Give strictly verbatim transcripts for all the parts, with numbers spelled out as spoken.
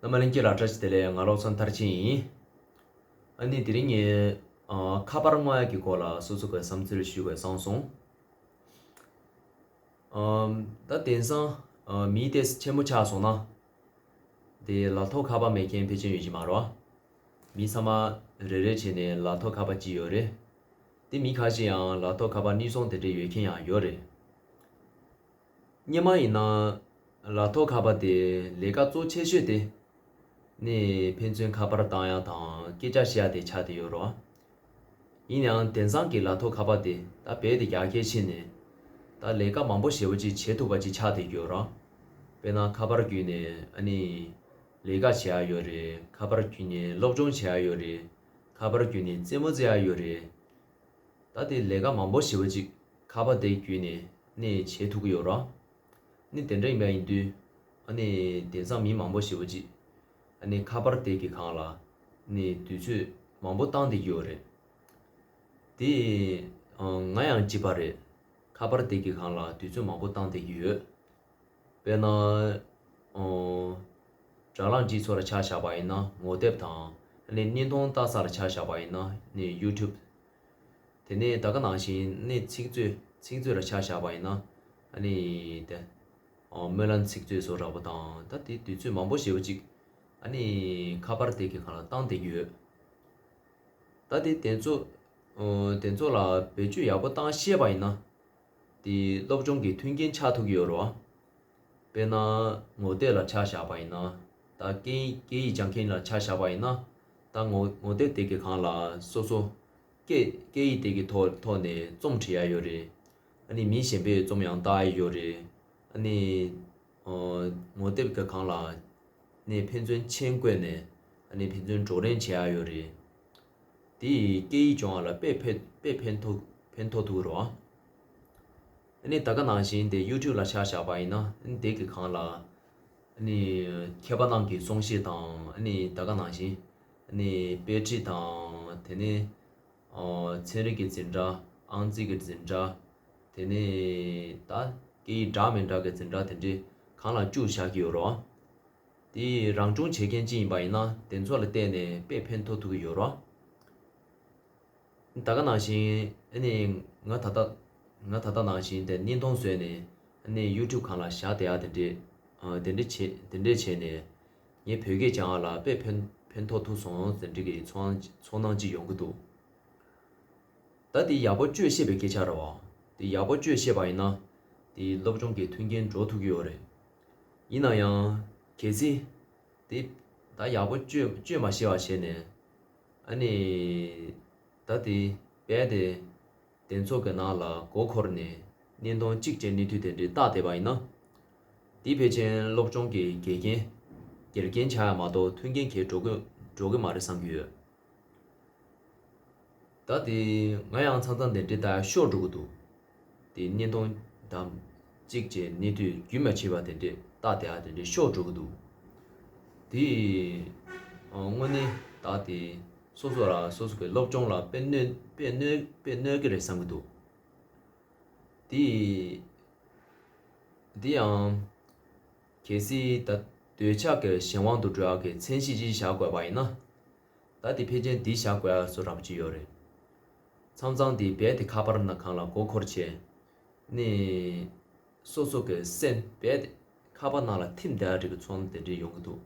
རྣམ་པ་ལྷན་རྒྱས་ལ་བཀྲ་ཤིས་བདེ་ལེགས། ང་བློ་བཟང་མཐར་ཕྱིན་ཡིན། ཨ་ནི་དེ་རིང་ངས་ཨ་ཁ་པར་བསྔོག་ཡག་གི་སྐོར་ལ་སོ་སོ་གི་བསམ་ཚུལ་ཞུ་དགོས་བསམ་སོང་། ཨམ། ད་དེང་སང་ཨ་མི་དེ་ཆེན་མོ་ཆགས་སོང་ན། དེ་ལག་ཐོག་ཁ་པར་མེད་མཁན་ཕལ་ཆེར་ཡོད་ཀྱི་མ་རེད་བ། མི་ཚང་མ་རེ་རེ་བྱས་ནས་ལག་ཐོག་ཁ་པར་གཅིག་ཡོད་རེད། དེ་མི་ཁ་ཤས་ཡང་ལག་ཐོག་ཁ་པར་གཉིས་གསུམ་དེ་འདྲ་ཡོད་མཁན་ཡང་ཡོད་རེད། སྔོན་མ་ཡིན་ན། ལག་ཐོག་ཁ་པར་དེ་ལས་ཀ་གཙོ་ཆེ་ཤོས་དེ། ནི་ཕན་ཚུན་ཁ་པར་བཏང་ཡག་དང་སྐད་ཆ་བཤད་ཡག་དེ་ཆགས་བསྡད་ཡོད་རེད། ཡིན་ཡང་དེང་སང་གི་ལག་ཐོག་ཁ་པར་དེ་ད་རྦད་དེ་རྒྱ་སྐྱེད་ཕྱིན་ནས། ད་ལས་ཀ་མང་པོ་ཞེ་པོ་ཅིག་བྱེད་ཐུབ་པ་ཅིག་ཆགས་བསྡད་ཡོད་རེད། དཔེར་ན་ཁ་པར་བརྒྱུད་ནས་ཨ་ནི་ལས་ཀ་བྱེད་ཡག་ཡོད་རེད། ཁ་པར་བརྒྱུད་ནས་སློབ་སྦྱོང་བྱེད་ཡག་ཡོད་རེད། ཁ་པར་བརྒྱུད་ནས་རྩེད་མོ་རྩེ་ཡག་ཡོད་རེད། ད་དེ་ལས་ཀ་མང་པོ་ཞེ་པོ་ཅིག་ཁ་པར་དེ་བརྒྱུད་ནས་ནི་བྱེད་ཐུབ་ཀྱི་ཡོད་རེད། ནི་དེ་འདྲ་ཡིན་པ་ཡིན་དུས། ཨ་ནི་དེང་སང་མི་མང་པོ་ཞེ་པོ་ཅིག་ཨ་ནི་ཁ་པར་དེ་གི་སྒང་ལ་ནི་དུས་ཚོད་མང་པོ་བཏང་བསྡད་ཀྱི་ཡོད་རེད། དེ་ཨ་ང་ཡང་གཅིག་པ་རེད། ཁ་པར་དེ་གི་སྒང་ལ་དུས་ཚོད་མང་པོ་བཏང་བསྡད་ཀྱི་ཡོད། དཔེར་ན། ཨོ། དྲ་ལམ་སྤྱི་ཚོགས་ལ་ཆ་བཞག་པ་ཡིན་ན་ངོ་དེབ་དང་། ཨ་ནི་བརྙན་ཐུང་ལྟ་ས་ལ་ཆ་བཞག་པ་ཡིན་ན་ནི་ཡུ་ཊུབ། དེ་ནས་ད་ག་ནང་བཞིན་ནི་ཚིག་མཛོད་ཚིག་མཛོད་ལ་ཆ་བཞག་པ་ཡིན་ན། ཨ་ནི་དེ། ཨོ། སྨོན་ལམ་ཚིག་མཛོད་སོགས་རག་པ་དང་ད་དེ་དུས་ཚོད་མང་པོ་ཞེ་པོ་ཅིག་ཨ་ནི་ཁ་པར་དེ་གི་སྒང་ལ་བཏང་བསྡད་ཀྱི་ཡོད། ད་དེ་དེ་ཚོ། ཨོ། དེ་ཚོ་ལ་བེད་སྤྱོད་ཡག་པོ་བཏང་ཤེས་པ་ཡིན་ན། དེ་སློབ་སྦྱོང་གི་མཐུན་རྐྱེན་ཆགས་ཐུབ་ཀྱི་ཡོད་རེད་བ། དཔེར་ན། ངོ་དེབ་ལ་ཆ་བཞག་པ་ཡིན་ན། ད་སྐད་ཡིག་སྐད་ཡིག་སྦྱང་མཁན་ལ་ཆ་བཞག་པ་ཡིན་ན། ད་ངོ་ངོ་དེབ་དེ་གི་སྒང་ལ་སོ་སོ། སྐད་སྐད་ཡིག་དེ་གི་ཐོག་ཐོག་ནས་རྩོམ་བྲིས་ཡག་ཡོད་རེད། ཨ་ནི་མི་གཞན་པས་རྩོམ་ཡང་བཏང་ཡག་ཡོད་རེད། ཨ་ནི། ཨོ། ངོ་དེབ་ཀྱི་སྒང་ལ། ནས་ཕན་ཚུན་མཆན་བཀོད་ནས། ཨ་ནི་ཕན་ཚུན་བགྲོ་གླེང་བྱེད་ཡག་ཡོད་རེད། དེ་ཡིས་སྐད་ཡིག་སྦྱོང་བ་ལ་དཔེ་ཕན་དཔེ་ཕན་ཐོགས་ཕན་ཐོགས་ཐུབ་རོགས། ཨ་ནི་ད་ག་ནང་བཞིན་དེ་ཡུ་ཊུབ་ལ་ཆ་བཞག་པ་ཡིན་ན། ཨ་ནི་དེ་གི་སྒང་ལ། ཨ་ནི་མཁས་པ་རྣམས་ཀྱི་གསུང་བཤད་དང་། ཨ་ནི་ད་ག་ནང་བཞིན། ཨ་ནི་དཔེ་ཁྲིད་དང་། དེ་ནས། ཨོ། ཚན་རིག་གི་འཛིན་གྲྭ། ཨང་རྩིས་ཀྱི་འཛིན་གྲྭ། དེ་ནས་ད་སྐད་ཡིག་འདྲ་མི་འདྲ་གི་འཛིན་གྲྭ་དེ་འདྲའི་སྒང་ལ་བཅུག་བཞག་གི་ཡོད་རེད། དེ་རང་སྦྱོང་བྱེད་མཁན་ཅིག་ཡིན་པ་ཡིན་ན་དེ་ཚོ་ལ་བལྟས་ནས་དཔེ་ཕན་ཐོགས་ཐུབ་ཀྱི་ཡོད་རེད། ད་ག་ནང་བཞིན་ཨ་ནི་ང་ད་ལྟ་ང་ད་ལྟ་ནང་བཞིན་དེ་བརྙན་ཐུང་བཟོས་ནས་ཨ་ནི་ཡུ་ཊུབ་སྒང་ལ་བཞག་བསྡད་ཡག་དེ་འདྲས། ཨ། དེ་འདྲས་བྱས་དེ་འདྲས་བྱས་ནས་ངས་བོད་སྐད་སྦྱང་བ་ལ་དཔེ་ཕན་ཕན་ཐོགས་ཐུབ་སོང་ཟེར་འདྲ་གི་ཚོར་སྣང་ཚོར་སྣང་ཅིག་ཡོང་གི་འདུག་ད་དེ་ཡག་པོ་སྤྱོད་ཤེས་པའི་སྐད་ཆ་རེད་བ། དེ་ཡག་པོ་སྤྱོད་ཤེས་པ་ཡིན་ན། དེ་སློབ་སྦྱོང་གི་མཐུན་རྐྱེན་འགྲོ་ཐུབ་ཀྱི་ཡོད་རེད། ཡིན་ན་ཡང་། གལ་སྲིད། དེ། ད་ཡག་པོ་སྤྱོད་སྤྱོད་མ་ཤེས་པ་བྱས་ནས། ཨ་ནི། ད་དེ། རྦད་དེ། དེ་ཚོ་གི་ནང་ལ་མགོ་འཁོར་ནས། བརྙན་ཐུང་གཅིག་བྱས་གནས་དུས་དེ་འདྲའི་བལྟ་བསྡད་པ་ཡིན་ན། དེ་ཕལ་ཆེར་སློབ་སྦྱོང་གི་འགལ་རྐྱེན། འགལ་རྐྱེན་ཆགས་ཡ་མ་གཏོགས་མཐུན་རྐྱེན་གང་ཡང་འགྲོ་གི་འགྲོ་གི་མ་རེད་བསམ་གྱི་ཡོད། ད་དེ་ང་ཡང་མཚམས་མཚམས་དེ་འདྲའི་ལྟ་ཡ་ཤོར་འགྲོ་གི་འདུག་དེ་བརྙན་ཐུང་དང་གཅིག་བྱས་གནས་དུས་རྒྱུན་མ་ཆད་པ་དེ་འདྲའི་ལྟ་བསྡད་ཡ་དེ་འདྲའི་ཤོར་འགྲོ་གི་འདུག་དེ་དངོས་གནས་ད་དེ་སོ་སོ་ལ་སོ་སོ་གི་སློབ་སྦྱོང་ལ་དཔེ་གནོད་དཔེ་གནོད་དཔེ་གནོད་ཀྱི་རེད་བསམ་གྱི་འདུག་དེ་དེ་ཡང་། གལ་སྲིད་ད་འདོད་ཆགས་ཀྱི་གཞན་དབང་དུ་འགྲོ་ཡག་གི་མཚན་གཞི་ཅིག་བཞག་དགོས་པ་ཡིན་ན། ད་དེ་ཕལ་ཆེར་འདི་བཞག་དགོས་ཡག་བཟོ་འདྲ་པོ་ཅིག་ཡོད་རེད། མཚམས་མཚམས་དེ་རྦད་དེ་ཁ་པར་ནང་སྒང་ལ་མགོ་འཁོར་བྱས། ནས། སོ་སོ་གི་སེམས་རྦད་དེ་ཁ་པར་ནང་ལ་ཐིམ་བསྡད་ཡག་འདྲ་གི་ཚོར་སྣང་དེ་འདྲ་ཡོང་གི་འདུག་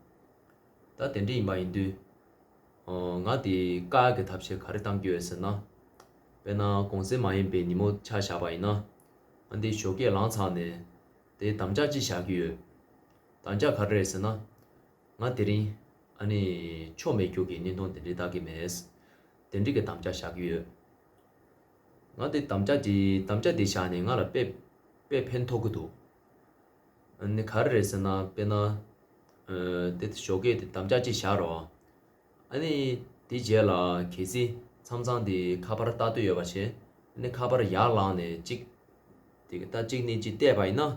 ད་དེ་འདྲ་ཡིན་པ་ཡིན་དུས། ཨོ། ང་དེ་བཀག་ཡག་གི་ཐབས་ཤེས་ག་རེ་གཏང་གི་ཡོད་ཟེར་ན། དཔེར་ན་གུང་སེང་མ་ཡིན་པའི་ཉིན་མོ་ཆ་བཞག་པ་ཡིན་ན། ང་དེ་ཞོགས་ཀས་ལངས་ཚར་ནས། དེ་དམ་བཅའ་ཅིག་བཞག་གི་ཡོད། དམ་བཅའ་ག་རེ་རེད་ཟེར་ན། ང་དེ་རིང་ཨ་ནི་ཆོ་མེད་རྒྱུ་གི་བརྙན་ཐུང་དེ་འདྲ་ལྟ་གི་མེད། དེ་འདྲ་གི་དམ་བཅའ་བཞག་གི་ཡོད། ང་དེ་དམ་བཅའ་དེ་དམ་བཅའ་དེ་བཞག་ནས་ང་ལ་དཔེ་དཔེ་ཕན་ཐོགས་ཀྱི་འདུག་ཨ་ནི་ག་རེ་རེད་ཟེར་ན། དཔེར་ན། ཨ། དེ་ཞོགས་ཀས་དེ་དམ་བཅའ་ཅིག་བཞག་རོགས། ཨ་ནི་དེ་རྗེས་ལ་གལ་སྲིད་མཚམས་མཚམས་དེ་ཁ་པར་ལྟ་འདོད་ཡོད་པ་བྱས། ཨ་ནི་ཁ་པར་ཡར་ལངས་ནས་གཅིག་དེ་ད་གཅིག་ནས་གཅིག་བལྟས་པ་ཡིན་ན།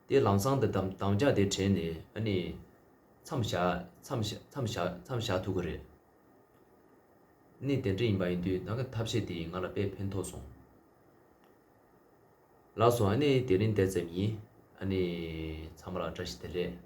དེ་ལམ་སང་དེ་དམ་དམ་བཅའ་དེ་དྲན་ནས་ཨ་ནི། མཚམས་བཞག་མཚམས་བཞག་མཚམས་བཞག་མཚམས་བཞག་ཐུབ་ཀྱི་རེད། ནི་དེ་འདྲ་ཡིན་པ་ཡིན་དུས་ད་ག་ཐབས་ཤེས་དེ་ང་ལ་དཔེ་ཕན་ཐོགས་སོང་། ལགས་སོ། ཨ་ནི་དེ་རིང་དེ་ཙམ་ཡིན། ཨ་ནི་ཚང་མ་ལ་བཀྲ་ཤིས་བདེ་ལེགས།